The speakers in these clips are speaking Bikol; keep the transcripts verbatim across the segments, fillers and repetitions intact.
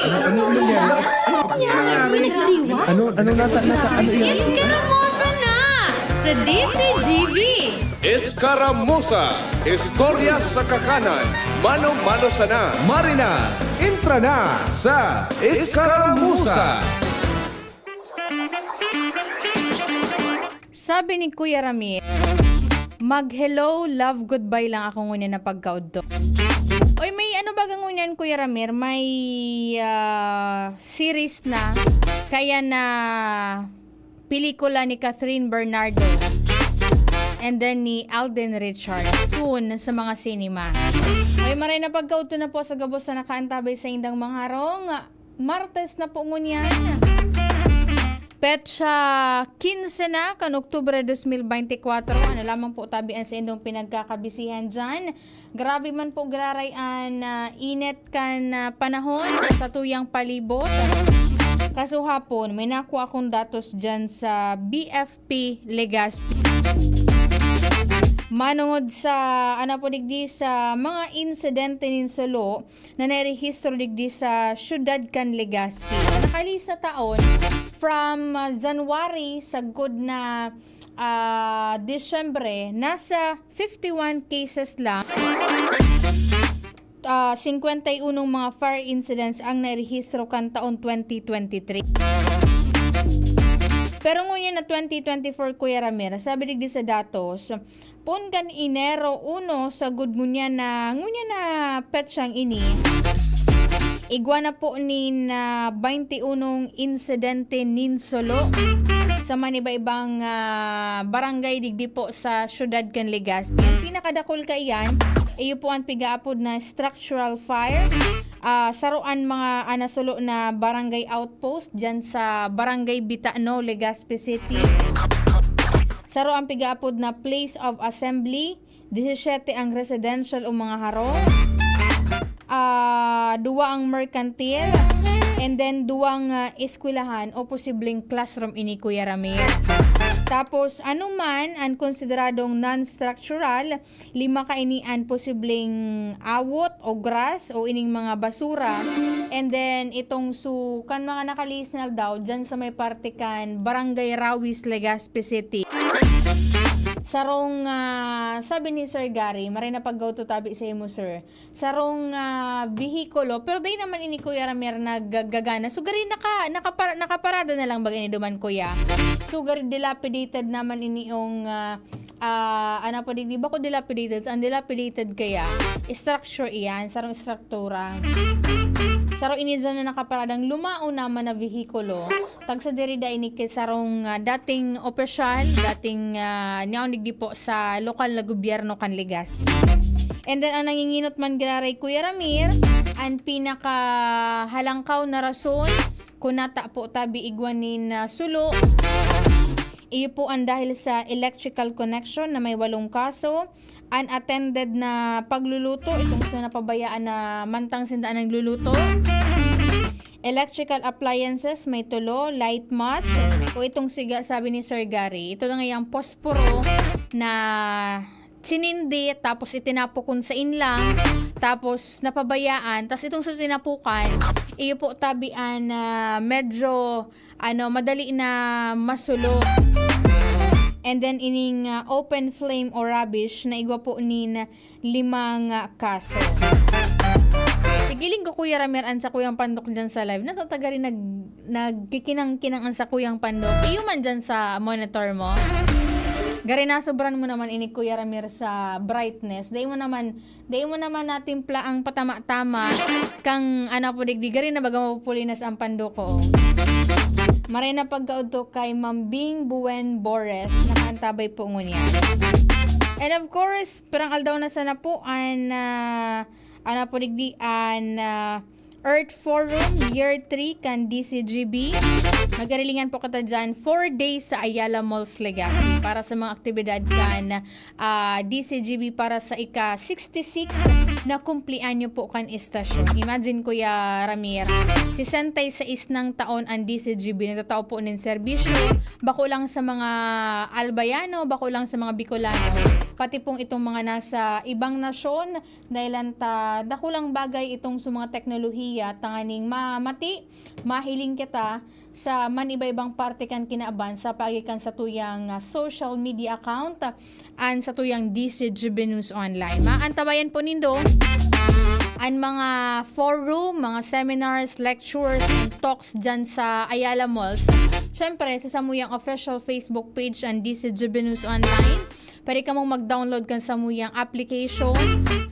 Ano nangyari? Ano nangyari? Ano, ano nata-, nata-, ano yan? Escaramosa na sa D C G B. Escaramosa, istorya sa kakanan. Mano-mano sana. Marina, entra na sa Escaramuza. Sabi ni Kuya Ramir, "Mag-hello, love, goodbye lang ako ngunyan na pagkaudto." Oy, may ano baga ngunyan, Kuya Ramir? May, ah, series na, kaya na pelikula ni Catherine Bernardo and then ni Alden Richards soon sa mga sinema. Ay, maray na pagkaudto na po sa gabos na nakaantabay sa indang mga harong. Martes na po ngunyan. Petsa quince na kan Oktubre dos mil beintikwatro. Ano lamang po tabi ang sa indong pinagkakabisihan dyan? Grabe man po giraray an, ah, init kan, ah, panahon sa tuyang palibot. Kaso hapon, may nakuha akong datos dyan sa B F P Legazpi. Manungod sa, ano po digdi, sa mga insidente nin sulo na nairehistro digdi sa siyudad kan Legazpi. Sa nakalihis na taon, from, ah, January sagkod na, ah, Disyembre, nasa fifty-one cases lang. Ah, singkwenta y unong mga fire incidents ang nairehistro kan taon twenty twenty-three. Pero ngunyan na twenty twenty-four, Kuya Ramir, sabi digdi sa datos, poon kan Enero uno sagkod ngunyan na, ngunyan na petsang ini, igwa na po nin, ah, baynte unong insidente nin sulo sa maniba-ibang, ah, barangay digdi po sa siyudad kan Legazpi. Ang pinakadakul kaiyan, iyo po ang pigaapod na structural fire. Ah, saro an mga, ah, nasulo na barangay outpost dyan sa Barangay Bitano, Legazpi City. Saro ang pigaapod na place of assembly, disisiyete ang residential o mga harong, ah, duwa ang merkantil, and then duwang, ah, eskwelahan o posibleng classroom ini, Kuya Ramir. Tapos, ano man ang konsideradong non-structural, lima kaini an posibleng awot o grass o ining mga basura. And then, itong su-, kan mga nakalihis na aldaw, dyan sa may parte kan Barangay Rawis, Legazpi City. Sarong, ah, sabi ni Sir Gary, maray na pagkaudto tabi sa imo, sir. Sarong, ah, bihikulo, pero dai naman ini, Kuya Ramir, naggagana. So, gari naka-, nakapara-, nakaparada na lang baga ini duman, Kuya. So, gari dilapidated naman ini yung, ah, ah, ano po, di, di ba ko dilapidated? Ang dilapidated kaya, structure iyan, sarong struktura. Sarong ini dyan na nakaparadang lumao naman na bihikulo. Tagsa diri da ini ki sarong, ah, dating opisyal, dating, ah, niyaon digdi po sa lokal na gobyerno kan Legazpi. And then, ang nanginginot man giraray, Kuya Ramir, ang pinakahalangkaw na rason kung nata po tabi igwa nin, ah, sulo, iyo po ang dahil sa electrical connection na may walong kaso, unattended na pagluluto, itong sa napabayaan na mantang sinda nagluluto. Electrical appliances, may tulo, light match, o itong siga, sabi ni Sir Gary, ito na nga yung posporo na sinindi, tapos itinapok kun sa inlang, tapos napabayaan, tapos itong sa tinapukan, iyo po tabi an, ah, medyo, ano, madali na masulo. And then ining, ah, open flame o rubbish na igwa po nin limang, ah, kaso. Sigiling ko, Kuya Ramir, an sakuyang pandok dyan sa live. Natatagari nag-, nagkikinang-kinang an sakuyang pandok. Iyo man dyan sa monitor mo. Gari nasobran mo naman ini, Kuya Ramir, sa brightness. Dai mo naman, dai mo naman natimpla ang patama-tama. Kang ano po digdi, gari na baga mapupulinas ang pandok ko. Maray na pagkaudto kay Mambing Buen Bores, nakaantabay po ngunyan. And of course, pirang aldaw na sana po an, ah, ano po digdi, an, ah, Earth Forum Year three kan D C G B. Magarilingan po kita dyan, four days sa Ayala Malls, Legazpi para sa mga aktibidad kan, ah, D C G B para sa ika sixty-six na kumpleanyo po kan estasyon. Imagine, Kuya Ramir, sesenta y seis nang taon ang D C G B, nagtatao po nin serbisyo, bako lang sa mga Albayano, bako lang sa mga Bicolano. pati pong itong mga nasa ibang nasyon, dahilan ta dakulang bagay itong sa mga teknolohiya, tanganing mamati, mahiling kita sa man iba-ibang parte kan kinaban sa paagi kan satuyang, ah, social media account, an satuyang D C G B News Online. Maantabayan po nindo an mga forum, mga seminars, lectures, and talks dyan sa Ayala Malls. Siyempre, sa samuyang official Facebook page an D C G B News Online. Pwede kamong mag-download kan samuyang application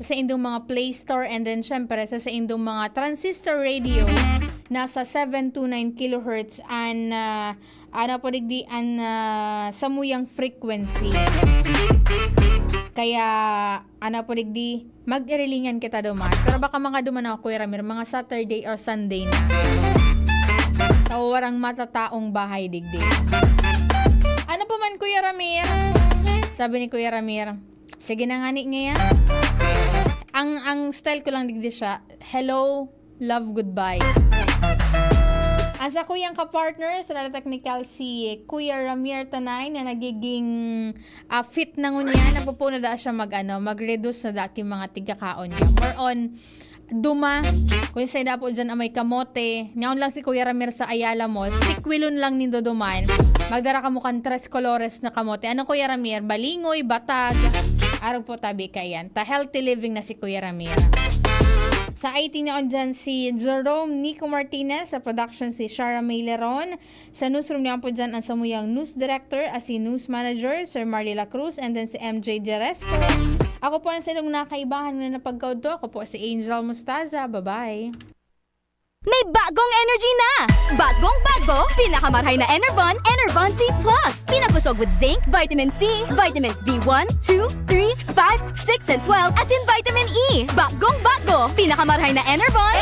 sa saindong mga Play Store, and then, syempre, sa saindong mga transistor radio, nasa seven two nine kilohertz an, ah, ano po digdi, an, ah, samuyang frequency. Kaya, ano po digdi, mag-irilingan kita duman. Pero baka makaduman ako, Kuya Ramir, mga Saturday or Sunday na. Tawarang matataong bahay digdi. Ano pa man, Kuya Ramir? Sabi ni Kuya Ramir, "Sige na nga ni ngayon." Ang, ang style ko lang digdi siya, "Hello, love, goodbye." Ang sakuyang kapartner sa Lala Technical, si Kuya Ramir Tanay, na nagiging, ah, fit na ngunyan. Nagpupuno da siya mag, ano, mag-reduce na da ki mga tigkakaon niya. More on, duma, kung sa dapo dyan amay kamote, nyaon lang si Kuya Ramir sa Ayala Mall, tikwilon lang nindo duman. Magdara kamo kan tres colores na kamote. Ano, Kuya Ramir? Balingoy, batag, arog po tabi kaiyan. Ta healthy living na si Kuya Ramir. Sa I T naon dyan si Jerome Nico Martinez, sa production si Shara May Leron, sa newsroom naon po dyan ang samuyang news director, as in news manager, Sir Marley La Cruz, and then si M J Jeresco. Ako po ang silong nakaibahan na napagkaudto. Ako po si Angel Mustaza. Bye-bye. May bagong energy na! Bagong bago, pinakamarhay na Enervon, Enervon Z plus. Pinabusog with zinc, vitamin C, vitamins B one, two, three, five, six, and twelve, as in vitamin E. Bagong bago, pinakamarhay na Enervon.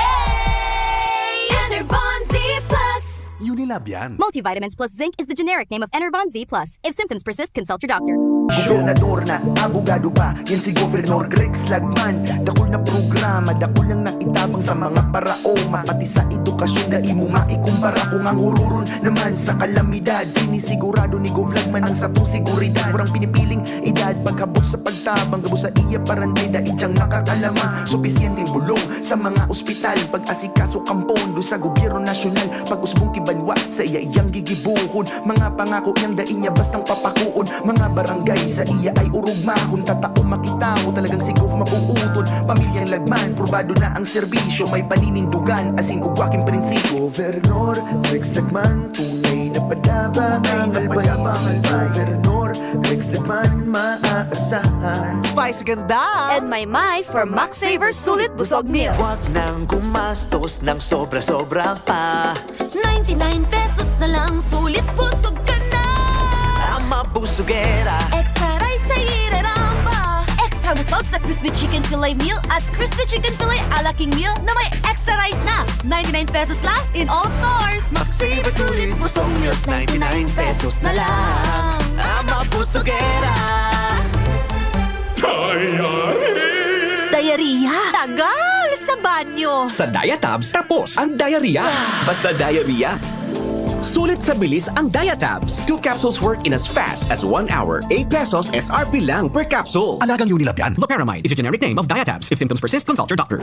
Enervon Z plus. Unilab yan. Multivitamins plus zinc is the generic name of Enervon Z plus. If symptoms persist, consult your doctor. Gobernador na, abogado pa, yan si Governor Rex Lagman. Dakul na programa, dakul nang naitabang sa mga paraoma, pati sa edukasyon, dai mo maikumpara. Kung ang hururon naman sa kalamidad, sinisigurado ni Gov Lagman ang satong seguridad. Warang pinipiling edad, paghabot sa pagtabang, gabos sa iya parantay, dai diyang nakakalamang supisyenteng bulong sa mga ospital, pag-asikaso kan pondo sa gobyerno nasyonal, pag-usbong ki banwa, sa iya iyang gigibohon. Mga pangako niyang dai niya bastang papakoon. Mga barangay sa iya ay orog mahon. Tatao makita mo talagang si Gov mabubuton. Pamilyang Lagman, probado na ang serbisyo, may paninindugan, asin ugwa king prinsipyo. Gobernador Rex Lagman, tunay na padaba, may malbay si Gobernador Rex Lagman, maaasahan. Spice ganda! And may may for Max Saver Sulit Busog Meals. Huwag nang gumastos ng sobra-sobra pa. Ninety-nine pesos na lang, sulit busog ka na. Ang mabusugera. Extra rice sa iraramba. Extra busog sa crispy chicken fillet meal at crispy chicken fillet a la king meal na may extra rice na. Ninety-nine pesos lang in all stores. Max Saver Sulit Busog Meals, ninety-nine pesos na lang. Ang mabusugera. Diarrhea! Tagal sa banyo! Sa Diatabs, tapos ang diarrhea. Basta diarrhea. Sulit sa bilis ang Diatabs. Two capsules work in as fast as one hour. Eight pesos S R P lang per capsule. Alagang Unilab yan. Loperamide is a generic name of Diatabs. If symptoms persist, consult your doctor.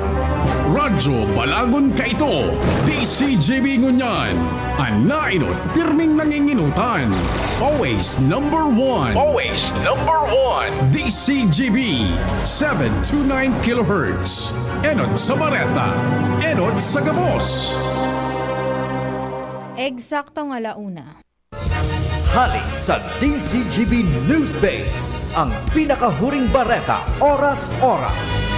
Radyo Balagon Kaito, D C G B ngunyan. An naenot, pirming nanginginutan. Always number one. Always number one. D C G B, seven two nine kilohertz. Enot sa bareta, enot sa gabos. Eksaktong alauna. Hali sa D C G B News Base, ang pinakahuring bareta, oras-oras.